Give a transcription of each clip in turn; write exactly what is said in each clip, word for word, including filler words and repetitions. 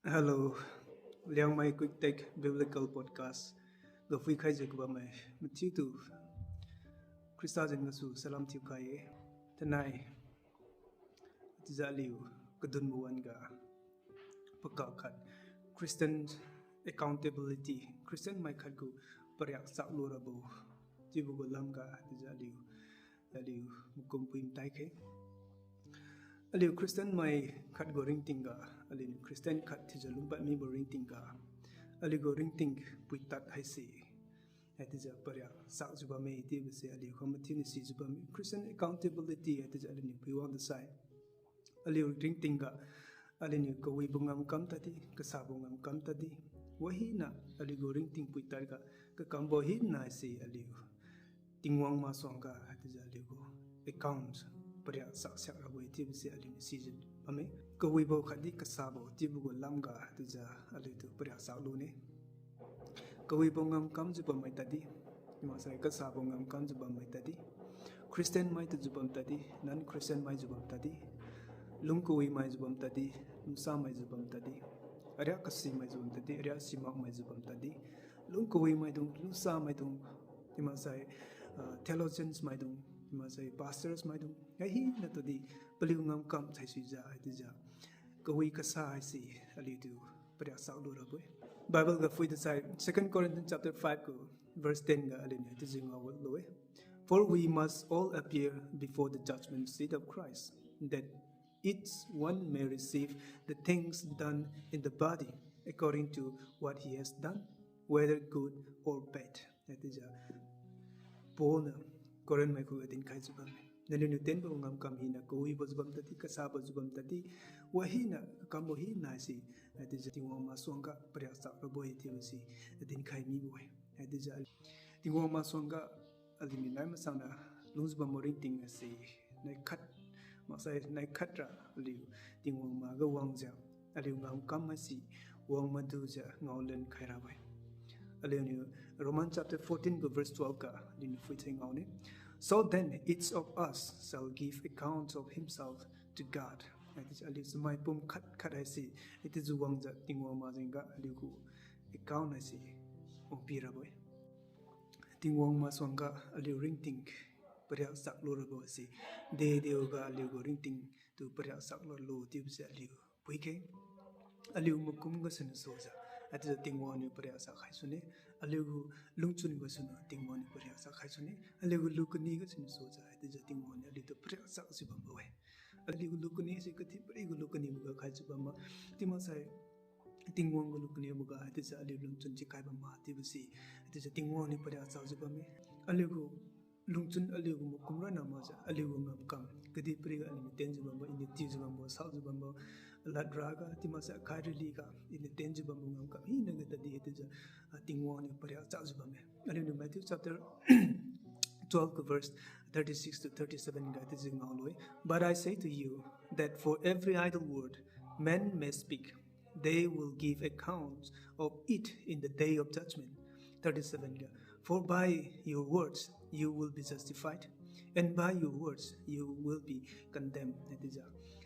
Hello, Liangmai Quick Take Biblical Podcast ga phuikhaijiu kabammai mathiutu Khrista jeng gasu salam thiukhai-e. Thainai chiujiu aliu kadunbo wan-ga pakak khat, Christian accountability, Christian mai khat gu pariak chaklu rabo chiubo gu lamga chiujiu aliu, aliu makum pui matai khe. Aliu Christian mai khat gu ringting ga, aliuniu Christian khat thiujiu lungpad mibo ringting ga, aliu gu ringting puitad haise, haichiujiu pariak chakjiu bamme chiubose aliu kha mathiuniu sijiu bamme. Christian accountability haichiujiu aliuniu phuiwang dasai, aliu ringting ga, aliuniu kawibo ngamkam tadi, kasabo ngamkam tadi, wahina aliu gu ringting puitad ga kakambo hinase aliu Tingwang masuangga haichiujiu aliu gu account pariak chaksiak rabo-e chiubose aliuniu sijiu bamme. Kawibo khatdi kasabo chiubo gu lamga haichiujiu aliutu pariak chaklu ne. Kawibo ngamkamjiu bammai tadi, maksai kasabo ngamkamjiu bammai tadi, Christian mai tujiu bam tadi, non-Christian maijiu bam tadi, lungkawi maijiu bam tadi, lungsa maijiu bam tadi, ariak kasi maijiu bam tadi, ariak simak maijiu bam tadi, lungkawi maidung, lungsa maidung, chiumaksai, ah, theologians maidung, chiumaksai pastors maidung, hai hina tudi paliu ngamkam thaisuijiu haichiujiu kawi kasa haise aliutu pariak chaklu rabo-e. Bible ga phui dasai Second Corinthians chapter five gu verse ten ga aliuniu chiujiu ngaolu-e. For we must all appear before the judgment seat of Christ, that each one may receive the things done in the body according to what he has done, whether good or bad. Haichiujiu Paul niu Corinth mai khuga dinkhaijiu bamme. Naliuniu tenbo ngamkam hina kawibojiu bam tadi, kasabojiu bam tadi, wahina kakambo hinase, haichiujiu Tingwang masuangga pariak chak rabo-e chiubose dinkhai mibo-e. Haichiujiu Tingwang masuangga aliuniu nai masangniu lungjiu bambo ringting ase, naikhat, maksai naikhat ra aliu Tingwang maga wangjiu, aliu ngamkam haise wang madujiu ngaolen khairabo-e. Aliuniu Romans chapter fourteen gu verse twelve ga aliuniu phuichai ngaone. So then each of us shall give account of himself to God. Haichiujiu aliu chamai pum khat khat haise, haichiujiu wangjiu Tingwang majengga aliu gu account haise wangpi rabo-e. Tingwang masuangga aliu ringting pariak chaklu rabo se, dede ga aliu gu ringting tu pariak chaklu lo chiubose aliu phuikhe. Aliu makum gasuniu sujiu, haichiujiu Tingwang niu pariak chak khaisune. Aliu gu lungchun gasuniu Tingwang niu pariak chak khaisune. Aliu gu lukani gasuniu sujiu, haichiujiu Tingwang niu aliutu pariak chakjiu bambo-e. Aliu gu lukani se kadihpiri gu lukaniboga khaijiu bamma, chiumaksai Tingwang gu lukaniboga haichiujiu aliu lungchun chikhai bamma chiubose, haichiujiu Tingwang niu pariak chakjiu bamme. Aliu gu lungchun, aliu gu makum ronna makjiu aliu gu ngamkam kadihpiriga aliuniu tenjiu bambo, iniu tiujiu bambo, saojiu bambo, lad raga, chiumaksai akhai riliga iniu tenjiu bambo ngamkam hinaga tadi haichiujiu, ah, Tingwang niu pariak chakjiu bamme. Aliuniu Matthew chapter twelve verse thirty-six to thirty-seven ga chiujiu ngaolu-e. But I say to you that for every idle word men may speak, they will give account of it in the day of judgment. Thirty-seven ga, for by your words you will be justified, and by your words you will be condemned. Haichiujiu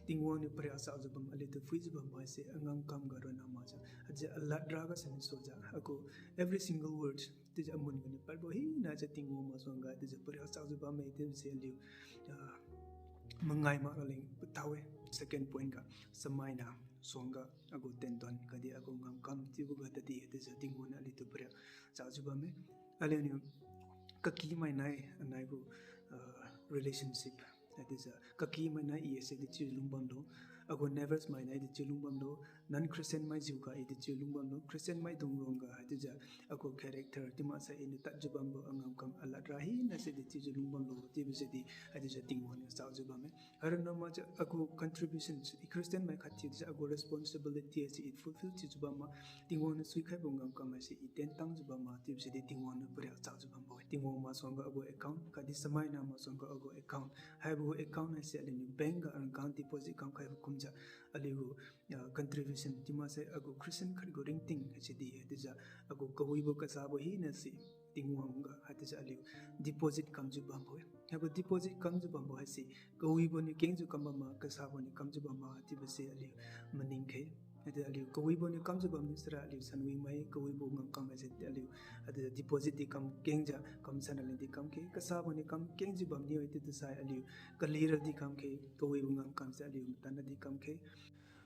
Tingwang niu pariak chakjiu bam, aliutu phuijiu bam haise angamkam ga ronna makjiu, haichiujiu alad raga saniu sujiu, agu every single word chiujiu amun ganiu padbo hinajiu Tingwang masuangga chiujiu pariak chakjiu bamme chiubose aliu, ah, mangai mak raleng pataowe. Second point ga, chamaina suangga agu tendon khatdi agu ngamkam chiuboga tadi haichiujiu Tingwang niu aliutu pariak chakjiu bamme. Aliuniu kakimainai anai gu, ah, relationship, haichiujiu kakimainai i ase dechiu lungbamlo, agu neighbors mainai dechiu lungbamlo, non-Christian maijiuga i dechiu lungbamlo, Christian maidung ruangga haichiujiu agu character, chiumaksai iniu tadjiu bambo angamkam alad ra hinase dechiujiu lungbamlo chiubose di haichiujiu Tingwang niu chakjiu bamme. Haironna makjiu agu contribution, i Christian mai khat thiujiu agu responsibility ase i fulfill thiujiu bamma, Tingwang niu suikhaibo ngamkam haise i tentangjiu bamma chiubose di Tingwang niu pariak chakjiu bambo-e. Tingwang masuangga agu account khatdi chamaina masuangga agu account, haibo gu account haise aliuniu bank ga rangkang deposit kamkhaibo kumjiu, aliu gu, ah, contribution, chiumaksai agu Christian khat gu ringting haise di haichiujiu agu kawibo kasabo hinase Tingwang ga haichiujiu aliu deposit kamjiu bambo-e. Haibo deposit kamjiu bambo haise kawibo niu kengjiu kam bamma, kasabo niu kamjiu bamma chiubose aliu maningkhe. Haichiujiu aliu kawibo niu kamjiu bamniu sira aliu sanwi mai, kawibo ngamkam haise aliu, haichiujiu deposit di kamkengjiu kamsan raleng di kamkhe, kasabo niu kamkengjiu bamniu, haichiujiu sai aliu kalira di kamkhe, kawibo ngamkamse aliu matanra di kamkhe.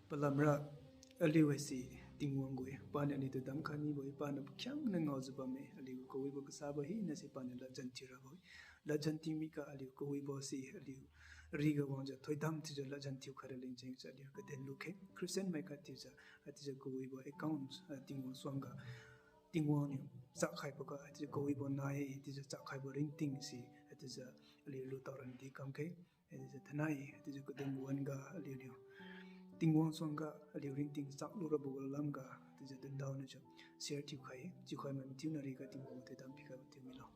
Palamra aliu haise Tingwang gu-e, paniu aliutu damkha mibo-e, paniu pakhiangna ngaojiu bamme, aliu kawibo kasabo hinase paniu ladjan thiurabo-e. Ladjan thiu miga aliu kawibo si aliu riga wangjiu thoidam thiujiu ladjan thiukhai raleng jengse aliu kaden lukhe. Christian maikhat thiujiu, haichiujiu kawibo account, ah, Tingwang suangga, Tingwang niu chakkhaiboga, haichiujiu kawibo nai-e chiujiu chakkhaibo ringting si, haichiujiu aliu lutao randi kamkhe. Haichiujiu thainai, haichiujiu kadun wan-ga aliuniu Tingwang suangga aliu ringting chaklu rabo gu lamga, haichiujiu dintao niujiu share thiukhai, chiukhai mai mathiuna riga Tingwang thoidam pikhaibo thiu milo.